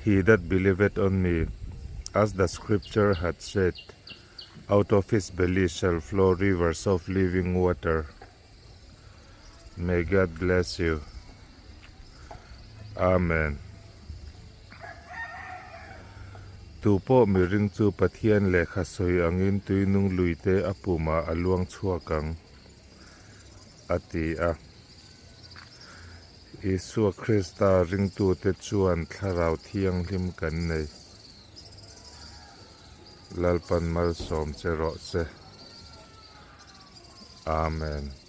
He that believeth on me, as the scripture hath said, out of his belly shall flow rivers of living water. May God bless you. Amen. Tu pawh miring chu Pathian lehkha sawi angin tuinung luite a pumah a luang chhuak ang, a ti a. Isua Krista ringtute chuan Thlarau Thianghlim kan nei. Lalpan malsawm che rawh se. Amen.